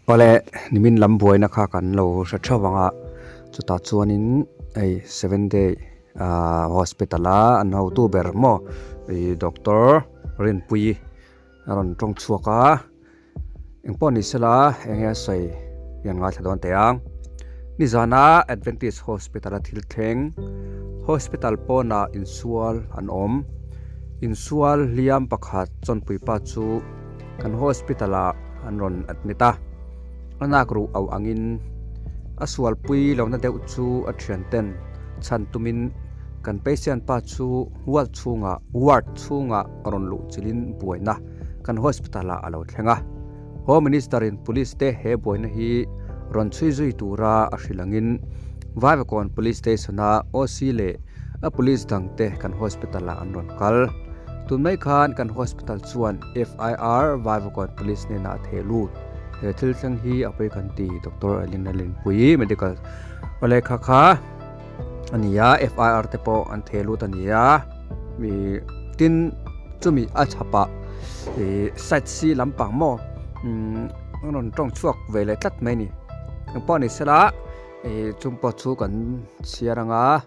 Awle nimin lam buaina kha kan lo hre theuh ang a, chutah chuanin hei seven day ahh hospital a an hotu ber maw ih doctor Rinpuii a rawn tawng chhuak a, engpawh ni sela eng nge a sawi hi an ngaithla dawn teh ang. Nizana Adventist hospital a thil thleng hospital pawnah insual an awm, insual hliam pakhat chawnpui pa chu. Kan hospital ah an rawn admit a, a nak ruh auh angin a sualpui lohna deuh chu a thian ten chhan tumin kan patient pa chu ward chhungah ward chhungah rawn luh chilhin buaina kan hospital ah a lo thleng a. Home Minister in police te he buaina hi rawn chhui zui tura a hrilh angin Vaivakawn Police Station a OC leh a police dang te kan hospital ah an rawn kal. Tun mai khan kan hospital chuan FIR Vaivakawn Police hnenah a theh lut. He thil thleng hi a pawi kan ti Doctor Elina Linpuii Medical aw lehkha kha a ni a, FIR te pawh an theh lut a ni a. Mi tin chumi a chhapah ih side C lampang maw umm a rawn tawng chhuak ve leh tlat mai a ni. Engpawh ni sela. Ih chung pawh chu kan chhiar ang a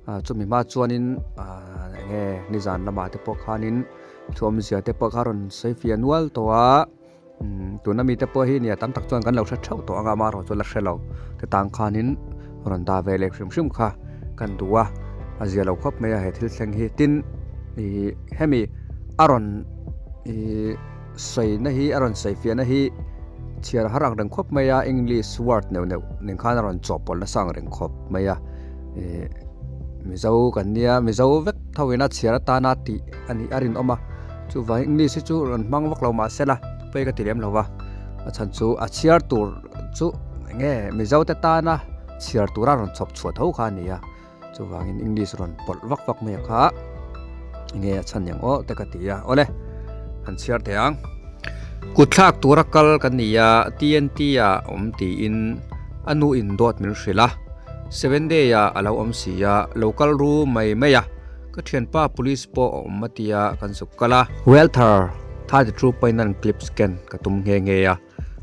ah chumi hma chuanin ah eng nge nizan lamah te pawh khanin thuamzia te pawh kha a rawn sawi fiah nual tawh a umm tuna mite pawh hi nia tam tak chuan kan lo hre theuh tawh ang a amaherawh chu la hre lo te tang khanin rawn dah ve leh hrim hrim kha kan duh a a zia lo khawp mai a he thil thleng hi tin ih hemi a rawn ih. Sawina hi a rawn sawi fiahna hi chhiar har ang reng khawp mai a, English word neuh neuh nen khan a rawn chawhpawlh nasa ang reng khawp mai a, ih Mizo kan nia Mizo vek tho ina chhiar atana tih a nih a rinawm a, chuvangin English hi chu rawn hmang vak lo mah se la pawi ka ti lem lo va, a chhan chu a chhiar tur chu eng nge Mizo te tana chhiar tura rawn chhawp chhuah tho kha a ni a. Chuvangin English rawn pawlh vak vak mai a kha enge a chhan ang aw te ka ti a awle han chhiar thei ang. Kut thlak tura kal kan ni a TNT ah awm tiin a nu in dawt min hrilh a seven day ah a lo awm si a lo kal ru mai mai a ka thianpa police pawh a awm a tia kan zuk kal a. Welther 32.9 clip scan ka tum nghe nghe a.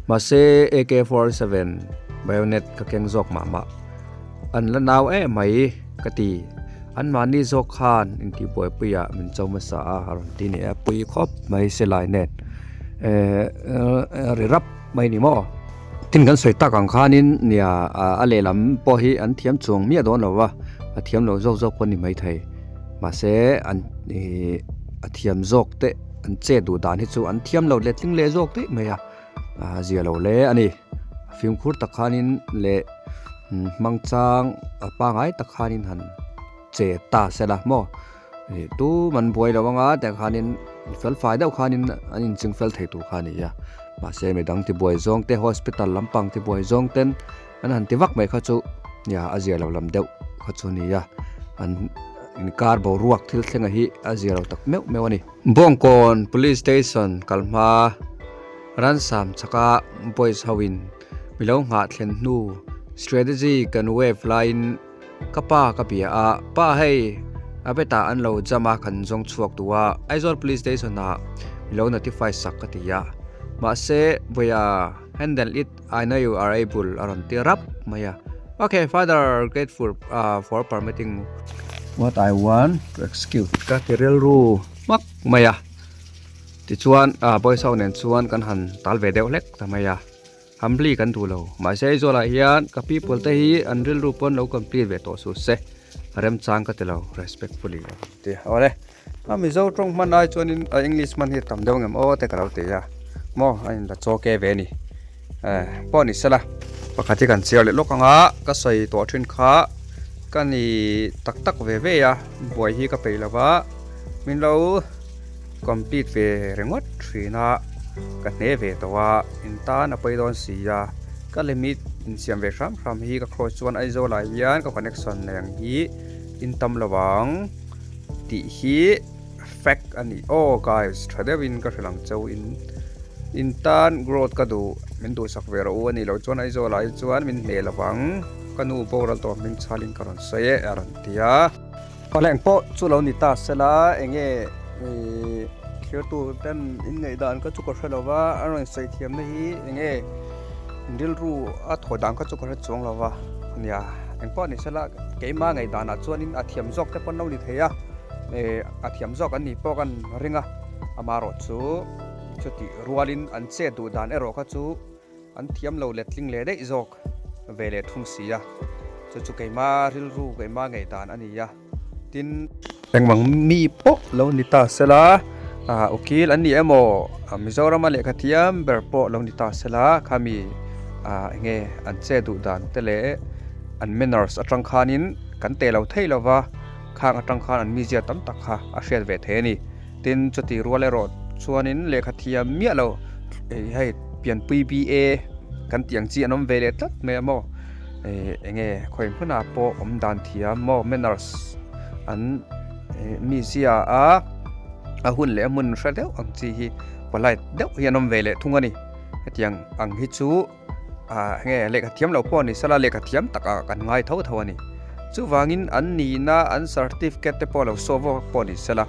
Mahse AK47 bayonet ka keng zawk mah mah. An la nau em mai ka ti. An mahni zawk khan intihbuaipuiah min cho hmasa a, a rawn ti ni e. Pui khawp mai silai nen eh ri rap mai ni maw. Tin kan sawi tak ang khanin nia a lehlam pawh hi an thiam chuang miah dawn lo va, a thiam lo zawk zawk pawh a ni maithei. Mahse an ih a thiam zawk te. An che duh dan hi chu an thiam lo leh tling leh zawk daih mai a, a zia lo hle a ni. Fimkhur tak khanin leh hmang chang a pangai tak khanin han che ta se la maw ih tum an buai lo anga tiang khanin fel fai deuh khanin an inching fel thei tur kha a ni a. Mahse midang tibuai zawng te hospital lampang tibuai zawng ten an han ti vak mai kha chu nia a zia lo lam deuh kha chu a ni a an inkar boruak thil thlenga hi a zia lo tak meuh meuh a ni. Bawngkawn Police Station kal hma Ransam chhaka boys ho in milo nghah thlen hnu strategy kan wave laiin ka pa ka bia a pa hei a betah an lo jam a kan zawng chhuak duh a Aizawl Police Station ah milo notify sak ka ti a mahse vawiah handle it I know you are able a rawn ti rap mai a. Ok father grateful for permitting what I want to execute ka ti rilru hmak mai a. Tichuan boys ho nen chuan kan han tal ve deuh hlek ta mai a. Humbly kan duh lo. Mahse Aizawl ah hian ka people te hi an rilru pawn lo complete ve tawh suh se. Remchang ka ti lo respectfully a ti a. Awle a Mizo tawng hman ai chuanin a English hman hi a tam deuh ngem aw te ka lo ti a maw a in la chaw ke ve a ni eh pawh ni sela. Pakhat hi kan chhiar leh lawk ang a ka sawi tawh thin kha ka ni tak tak ve ve a buai hi ka peih lo va min lo complete ve ringawt thin a ka hne ve tawh a in tan a pawi dawn si a ka limit insiam ve hram hram hi ka cross chuan Aizawl ah hian ka connection nei ang hi in tam lo ang. Tih hi fact a ni aw guys tha deuhin ka hrilh ang cheu in in tan growth ka duh min duhsak ve rawh u a nih loh chuan Aizawl ah hi chuan min hneh lo vang ka nu boral tawh hming chhalin ka rawn sawi e a rawn ti a. Paleng pawh chu lo ni ta sela enge ih thirtu ten in ngaihdan ka chu ka hre lo va a rawn sawi thiamna hi enge. In rilru a thawi dan kha chu ka hre chuang lo va nia engpawh ni sela keimah ngaihdanah chuanin a thiam zawk te pawh an lo ni thei a eh a thiam zawk an nih pawh kan ring a amaherawh chu chutih rualin an chet duh dan erawh kha chu an thiam lo letling leh daih zawk ve leh thung si a chu chu keimah rilru keimah ngaihdan a ni a. Tin, engmang mi pawh lo ni ta sela, ukil an ni emaw, Mizorama lehkha thiam ber pawh lo ni ta sela, khami enge an che duh dan te leh an manners atang khanin kan teh lo thei lo va, khang atang khan an mizia tam tak kha a hriat ve thei a ni. Tin, chuti rual erawh chuanin lehkha thiam miah lo, hei pianpui BA kan tih ang chi an awm ve leh tlat mai a maw. Enge khawi hmunah pawh awm dan thiam maw manners an mizia a a hun leh a hmun hre deuh ang chi hi polite deuh hi an awm ve leh thung a ni hetiang ang hi chu ah enge lehkha thiam lo pawh a ni sela lehkha thiam takah kan ngai tho tho a ni chuvangin an nihna an certificate te pawh lo saw vak pawh a ni sela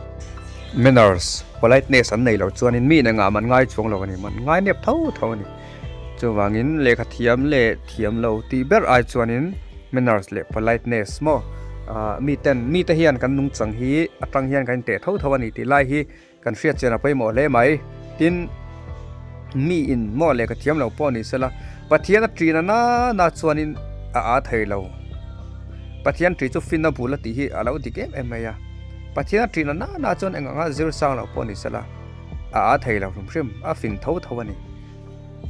manners politeness an nei loh chuanin mi engah man ngai chuang lo a ni man ngai nep tho tho a ni. Chuvangin lehkha thiam leh thiam lo tih ber ai chuanin manners leh politeness maw ah miten mite hian kan nungchang hi atang hian kan inteh tho tho a ni tih lai hi kan hriat chian a pawimawh hle mai. Tin, miin maw lehkha thiam lo pawh ni sela Pathian a ṭin a nana chuanin a aa thei lo. Pathian ṭih chu finna bul a tih hi a lo dik em em mai a. Pathian a ṭin a nana chuan eng anga zir sang lo pawh ni sela a aa thei lo hrim hrim, a fing tho tho a ni.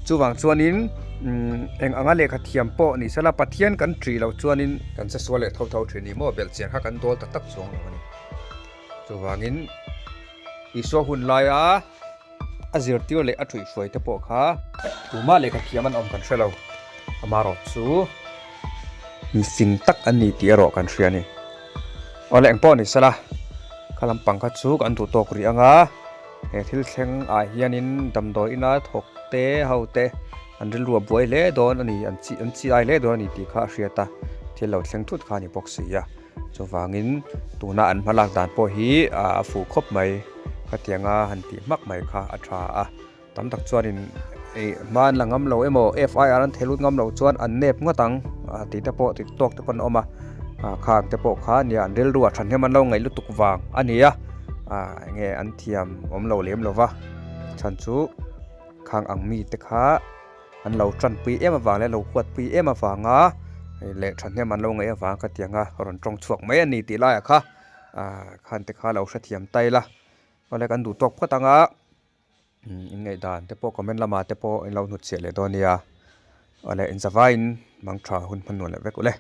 Chuvang chuanin eng anga lehkha thiam pawh ni sela Pathian kan ṭih loh chuanin kan che sual leh tho tho ṭhin ni maw belhchian kha kan dawl tak tak chuang lo a ni. Chuvangin Isua hun laia a zirtir leh a ṭhuihhruai te pawh kha tumah lehkha thiam an awm kan hre lo. Amaherawh chu mifing tak an ni tih erawh kan hria a ni. Awle engpawh ni sela kha lampang kha chu kan duh tawk rih ang a. He thil thleng ah hianin damdawi ina thawk te ho te an rilru a buai hle dawn a ni an chi an chi ai hle dawn a ni tih kha a hriat a thil lo thleng thut kha a ni bawk si a chuvangin tuna an hma lak dan pawh hi a fuh khawp mai khatianga han tih hmak mai kha a tha a tam tak chuanin ih hma an la ngam lo emaw FIR an thei lut ngam lo chuan an nep ngawt ang tih te pawh ti tawk te pawh an awm a khang te pawh kha nia an rilru a thahnem an lo ngaih lutuk vang a ni a. Ah enge an thiam awm lo lem lo va chhan chu khang ang mi te kha an lo tanpui em avang leh lo huatpui em avanga leh thahnem an lo ngaih avang ka tiang a rawn tawng chhuak mai a ni tih laiah kha ah khan te kha lo hrethiam ta ila awle kan duh tawk phawt ang a in ngaihdan te pawh comment lamah te pawh in lo hnutchhiah leh dawn nia awle inzavaiin mangtha hun hman nuam leh vek ule.